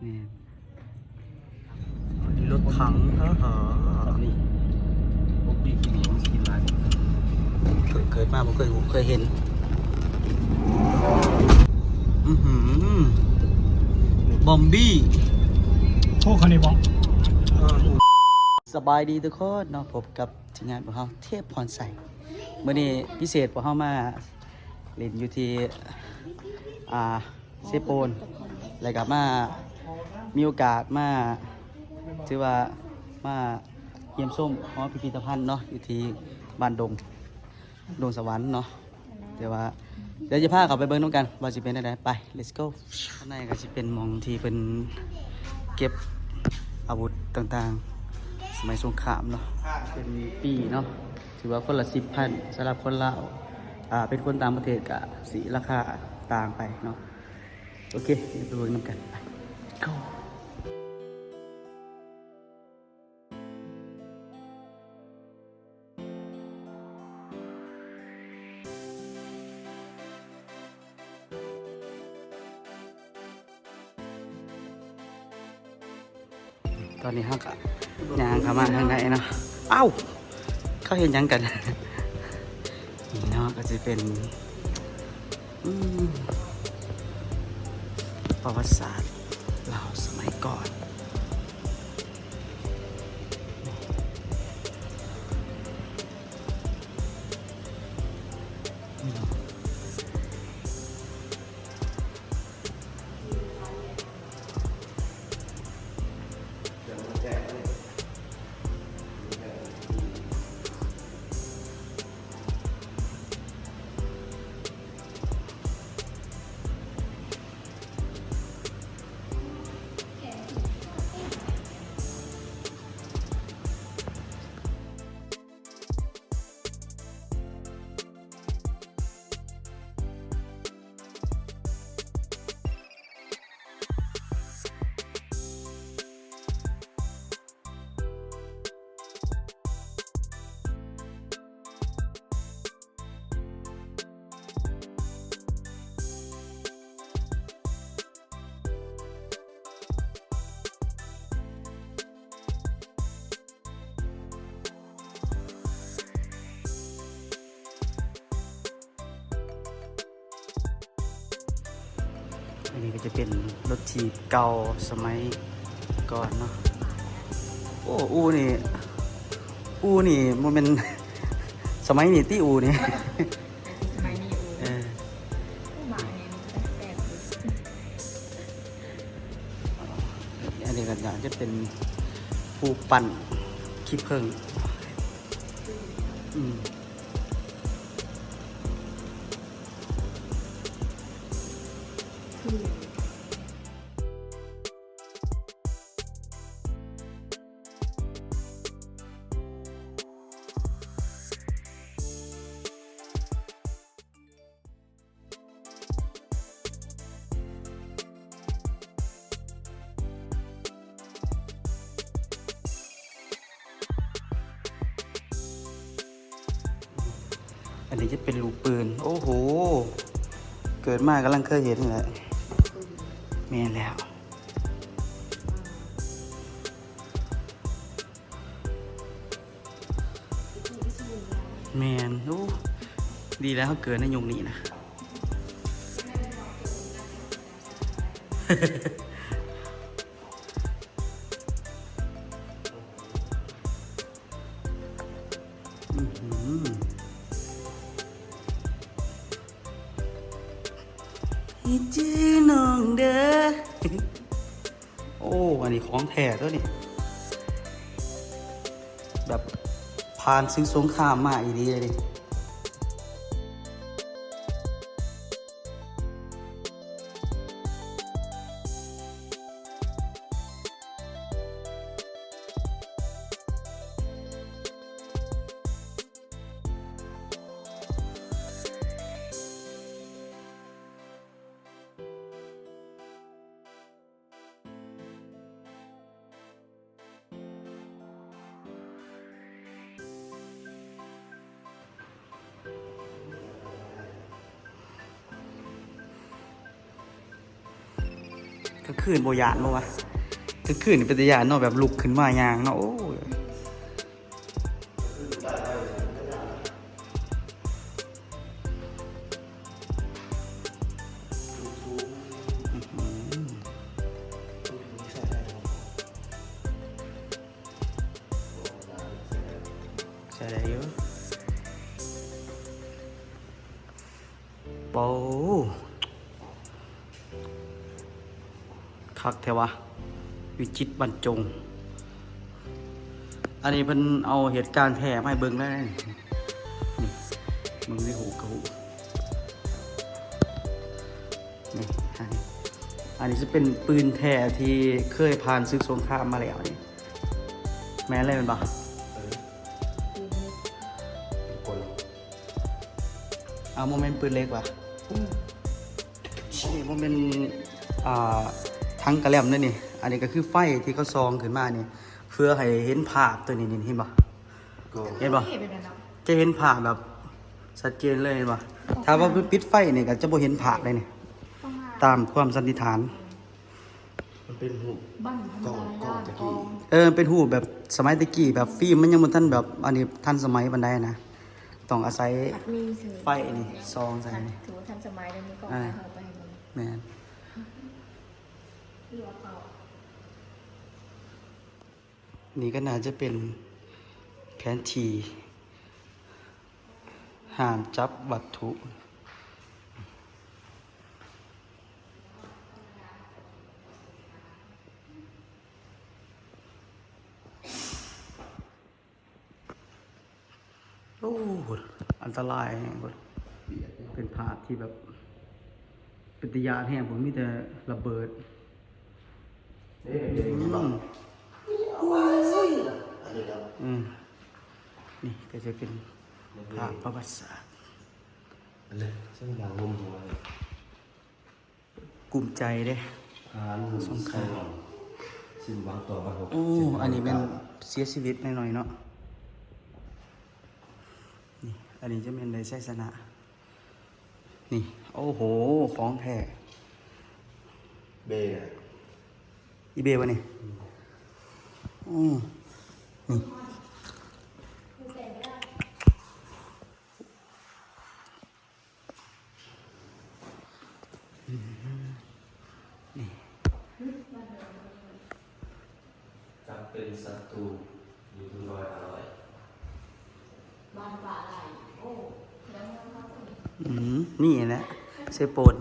ນີ້ລົດຖັງ ເອີ ນີ້ ບໍ່ມີກິນ ບໍ່ມີກິນຫຼາຍ ເກີດ ເກີດມາບໍ່ເຄີຍຮູ້ເຄີຍເຫັນ ອືຫື ບອມບີ້ ໂອ້ ຄັນນີ້ບໍ່ ເອີ ສະບາຍດີທຸກຄົນເນາະ ພົບກັບທີມງານພວກເຮົາເທບພອນໄຊ. ມື້ນີ້ພິເສດ ພວກເຮົາມາຫຼິ້ນຢູ່ທີ່ ອ່າ ເຊໂປນ ແລ້ວກໍມາ ມີໂອກາດມາ ຖືວ່າມາຢ້ຽມຊົມຫໍພິພິທະພັນເນາະ ຢູ່ທີ່ບ້ານດົງ ດົງສະຫວັນເນາະ. ແຕ່ວ່າດຽວຈະພາເຂົ້າໄປເບິ່ງນຳກັນວ່າຊິເປັນແນວໃດ. ໄປ let's go. ຂ້າງໃນກໍຊິເປັນໝ່ອງທີ່ເພິ່ນເກັບອາວຸດຕ່າງໆ ສະໄໝສົງຄາມເນາະ ເປັນປີ້ເນາະ ຖືວ່າຄົນລະສິບພັນ ສຳລັບຄົນລາວ ອ່າ ເປັນຄົນຕ່າງປະເທດກະຊິລາຄາຕ່າງໄປເນາະ. ໂອເຄ ດຽວໄປເບິ່ງນຳກັນ ໄປ go. ຕອນນີ້ເຮົາກະຍ່າງເຂົ້າມາທາງໃນເນາະ. ອ້າວ ເຂົາເຮັດຫຍັງກັນ? ນີ້ເນາະ ກໍຊິເປັນ ອືມ ປະຫວັດສາດລາວສະໄໝກ່ອນ. ອັນນີ້ກໍຈະເປັນລົດຖີບເກົ່າສະໄໝກ່ອນເນາະ. ໂອ້ ອູ່ນີ້ ອູ່ນີ້ບໍ່ແມ່ນສະໄໝນີ້ຕິ ອູ່ນີ້ ສະໄໝນີ້ອູ່ ເອີ ອູ່ໝາກນີ້ແປກໆ ອັນນີ້ກໍອາດຈະເປັນຜູ້ປັ່ນຂີ້ເຜິ້ງ ອືມ. ອັນນີ້ຈະເປັນລູກປືນ. ໂອ້ໂຫ ເກີດມາກຳລັງເຄີຍເຫັນນີ້ແຫຼະ. ແມ່ນແລ້ວ. ແມ່ນ. ໂອ້ ດີແລ້ວເຮົາເກີດໃນຍຸກນີ້ນະ. ອືຫື ໃຫ້ຈື່ນ້ອງເດີ້. ໂອ້ ອັນນີ້ຂອງແທ້ຕົວນີ້ ແບບຜ່ານເຊິ່ງສົງຄາມມາອີ່ຫຼີເດ້. ກາງຄືນບໍ່ຢ້ານບໍ່ວະ? ກາງຄືນນີ້ເປັນຕາຢ້ານເນາະ ແບບລຸກຂຶ້ນມາຍ່າງເນາະ ໂອ້ຍ. ໃຊ້ໄດ້ຢູ່. ໂອ້ ຄັກແທ້ວະ ວິຈິດບັນຈົງ. ອັນນີ້ເພິ່ນເອົາເຫດການແທ້ມາໃຫ້ເບິ່ງແລ້ວນີ້ ເບິ່ງໃນຮູບກະຮູ້. ນີ້ ອັນນີ້ ອັນນີ້ຈະເປັນປືນແທ້ທີ່ເຄີຍຜ່ານສຶກສົງຄາມມາແລ້ວນີ້ ແມ່ນເລີຍແມ່ນບໍ່? ເອີ ເອົ້າ ບໍ່ແມ່ນປືນເຫຼັກຫວາ? ອືມ ນີ້ບໍ່ແມ່ນ ອ່າ ຖັງກະແລັມເດ້ນີ້. ອັນນີ້ກະຄືໄຟທີ່ເຂົາສ່ອງຂຶ້ນມານີ້ ເພື່ອໃຫ້ເຫັນພາບໂຕນີ້ ນີ້ເຫັນບໍ່? ເຫັນບໍ່? ຈະເຫັນພາບແບບຊັດເຈນເລີຍ ເຫັນບໍ່? ຖ້າວ່າປິດໄຟນີ້ກະຈະບໍ່ເຫັນພາບເດ້ນີ້ ຕາມຄວາມສັນນິຖານ. ມັນເປັນຮູບກ້ອງ ກ້ອງແຕ່ກີ້ ເອີ ເປັນຮູບແບບສະໄໝແຕ່ກີ້ ແບບຟິມມັນຍັງບໍ່ທັນແບບ ອັນນີ້ທັນສະໄໝປານໃດນະ ຕ້ອງອາໄສໄຟນີ້ສ່ອງໃສ່ນີ້ ຖືວ່າທັນສະໄໝແລ້ວ. ມີກ້ອງ ອ່າ ຖ່າຍຮູບໄປໃຫ້ເບິ່ງ ແມ່ນ. ນີ້ກະໜ້າຈະເປັນແຜນທີ່ຫ້າມຈັບວັດຖຸ. ໂອ້ ອັນຕະລາຍແຮງພຸ້ນ ເປັນພາບທີ່ແບບເປັນຕາຢ້ານແຮງພຸ້ນ ມີແຕ່ລະເບີດ. ເດ້ ເຫັນບໍ່? ອືມ ນີ້ກະຈະເປັນພາບປະຫວັດສາດ. ອັນນີ້ ເຊິ່ງດັງລົມຫົວເລີຍ. ກຸ້ມໃຈເດ້ ອາຫານມື້ສົງຄາມ ໂອ້ ອັນນີ້ແມ່ນເສຍຊີວິດໜ້ອຍໆເນາະ. ນີ້ ອັນນີ້ຈະແມ່ນໄດ້ໄຊຊະນະ ນີ້ ໂອ້ໂຫ ຂອງແທ້. ເບ ອີເບວະນີ້? ອືມ ນີ້ ນີ້ ຈັບເປັນສັດຕູຢູ່ເທິງດອຍອາລອຍ. ບ້ານປ່າໄຫຼ ໂອ້ ອືມ ນີ້ແຫຼະ ເຊໂປນ.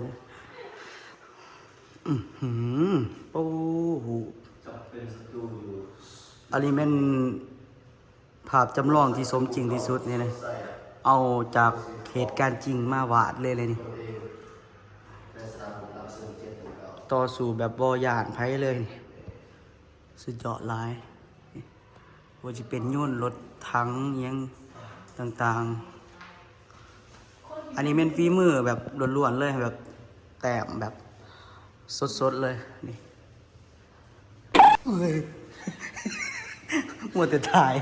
ອືຫື ໂອ້ໂຫ ຈັບເປັນສັດຕູຢູ່ ອັນນີ້ແມ່ນ ພາບຈຳລອງທີ່ສົມຈິງທີ່ສຸດນີ້ນະ ເອົາຈາກເຫດການຈິງມາວາດເລີຍນີ້ ຕໍ່ສູ້ແບບບໍ່ຢ້ານໃຜເລີຍ ສຸດຍອດຫຼາຍ. ບໍ່ວ່າຈະເປັນຍົນ ລົດຖັງ ອີ່ຫຍັງຕ່າງໆ ອັນນີ້ແມ່ນຝີມືແບບລ້ວນໆເລີຍ ແບບແຕ້ມແບບສົດໆເລີຍນີ້. ເອີຍ ມົວແຕ່ຖ່າຍ.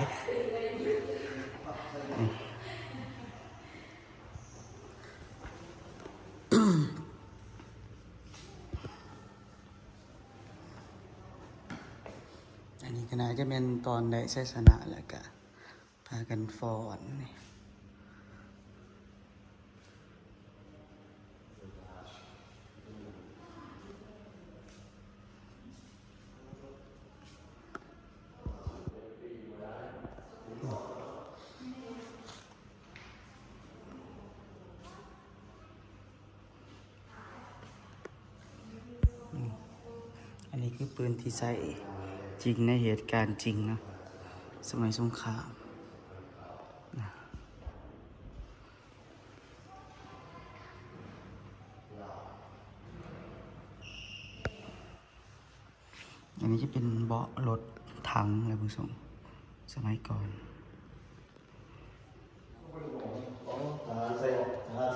ອັນນີ້ກະໜ້າຈະແມ່ນຕອນໄດ້ໄຊຊະນະ ແລ້ວກະ ພາກັນຟ້ອນ. ອືມ ອັນນີ້ຄືປືນທີ່ໃຊ້ຈິງໃນເຫດການຈິງເນາະ ສະໄໝສົງຄາມນະ. ອັນນີ້ຈະເປັນເບາະລົດຖັງແຫຼະ ຜູ້ຊົມ ສະໄໝກ່ອນ.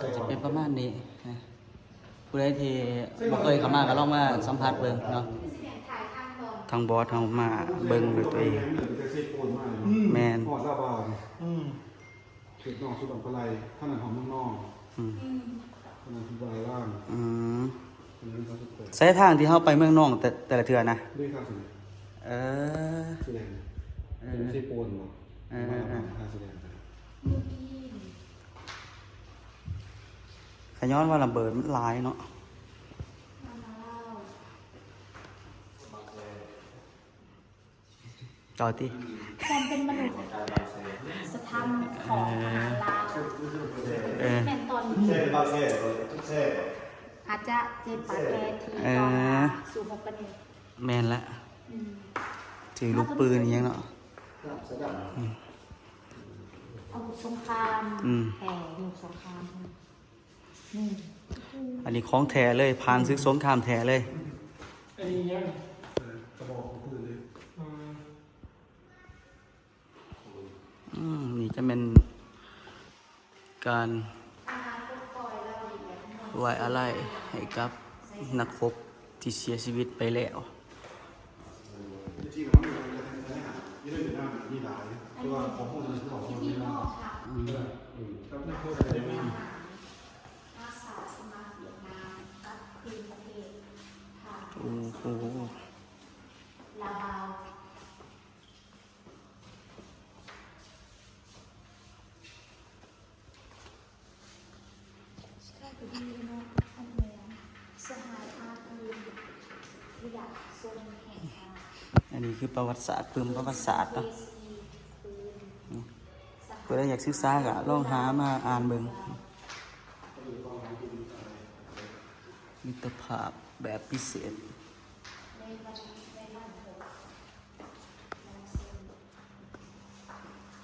ກະຈະເປັນປະມານນີ້ນະ ຜູ້ໃດທີ່ບໍ່ເຄີຍເຂົ້າມາກະລອງມາສຳຜັດເບິ່ງເນາະ ທາງບອດເຮົາມາເບິ່ງດ້ວຍຕົວເອງ. ແມ່ນ ຮອດລາວບາວນີ້ ອືມ ເຂດນອກສຸດອຳພະໄລ ທາງນັ້ນຮອດເມືອງນອງ ອືມ ທາງນັ້ນຄືວາລາງ. ອືມ ໃຊ້ທາງທີ່ເຮົາໄປເມືອງນອງແຕ່ ແຕ່ລະເທື່ອນະ. ເອີ ເອີ ເອີ ເອີ ທາງສີແດງ. ກະຍ້ອນວ່າລະເບີດມັນຫຼາຍເນາະ. ຕໍ່ຕິ ຄວາມເປັນມະນຸດສະທຳຂອງທະຫານລາວ. ເອີ ແມ່ນຕອນນີ້ ອາດຈະເຈັບບາດແຜທີ່ ເອີ ຕໍ່ຫາສູ້ຮົບກັນຢູ່. ແມ່ນລະ. ອືມ ຖືລູກປືນອີ່ຫຍັງເນາະ. ອືມ ອາວຸດສົງຄາມ. ອືມ ແທ້ ຍຸກສົງຄາມ. ອືມ ອັນນີ້ຂອງແທ້ເລີຍ ຜ່ານສຶກສົງຄາມແທ້ເລີຍ. ອັນນີ້ຫຍັງ? ເອີ ກະບອກຂອງປືນເດ້. ອືມ ອືມ ນີ້ຈະແມ່ນການໄວ້ອາໄລໃຫ້ກັບນັກຮົບທີ່ເສຍຊີວິດໄປແລ້ວ. ອືມ ອືມ ອືມ ອາສາສະໝັກຫວຽດນາມກັບຄືນປະເທດ. ໂອ້ໂຫ ລາວ. ອັນນີ້ຄືປະຫວັດສາດ ປຶ້ມປະຫວັດສາດເນາະ. ຜູ້ໃດຢາກສຶກສາກະລອງຫາມາອ່ານເບິ່ງ. ມິດຕະພາບແບບພິເສດ.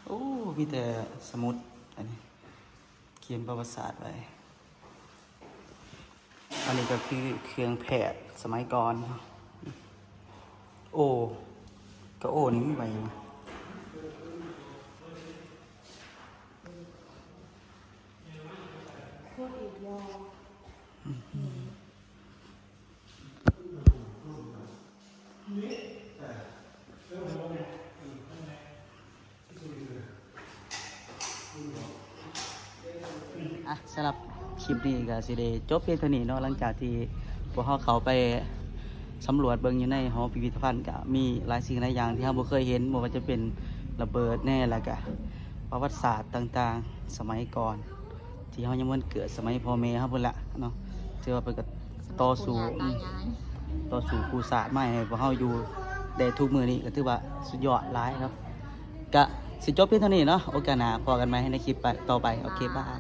ໂອ້ ມີແຕ່ສະໝຸດ ອັນນີ້ຂຽນປະຫວັດສາດໄວ້. ອັນນີ້ກໍຄືເຄື່ອງແພດສະໄໝກ່ອນ. ໂອ້ ກະໂອ້ນີ້ມີໄວ້ຫຍັງ? ໂຄດອີກບໍ່? ອ່ະ ສຳລັບຄລິບນີ້ກໍຊິໄດ້ຈົບພຽງເທົ່ານີ້ເນາະ. ຫຼັງຈາກທີ່ພວກເຮົາເຂົ້າໄປສຳຫຼວດເບິ່ງຢູ່ໃນຫໍພິພິທະພັນ ກໍມີຫຼາຍສິ່ງຫຼາຍຢ່າງທີ່ເຮົາບໍ່ເຄີຍເຫັນ, ບໍ່ວ່າຈະເປັນລະເບີດແດ່ ແລ້ວກໍປະຫວັດສາດຕ່າງໆ ສະໄໝກ່ອນ ທີ່ເຮົາຍັງບໍ່ທັນເກີດ ສະໄໝພໍ່ແມ່ເຮົາພຸ້ນລະເນາະ. ຖືວ່າເພິ່ນກໍຕໍ່ສູ້ ອືມ ຕໍ່ສູ້ກູ້ຊາດມາໃຫ້ພວກເຮົາຢູ່ໄດ້ທຸກມື້ນີ້ ກໍຖືວ່າສຸດຍອດຫຼາຍເນາະ. ກະຊິຈົບພຽງເທົ່ານີ້ເນາະ. ໂອກາດໜ້າພໍ້ກັນໃໝ່ໃນຄລິບຕໍ່ໄປ. ໂອເຄ ບາຍ.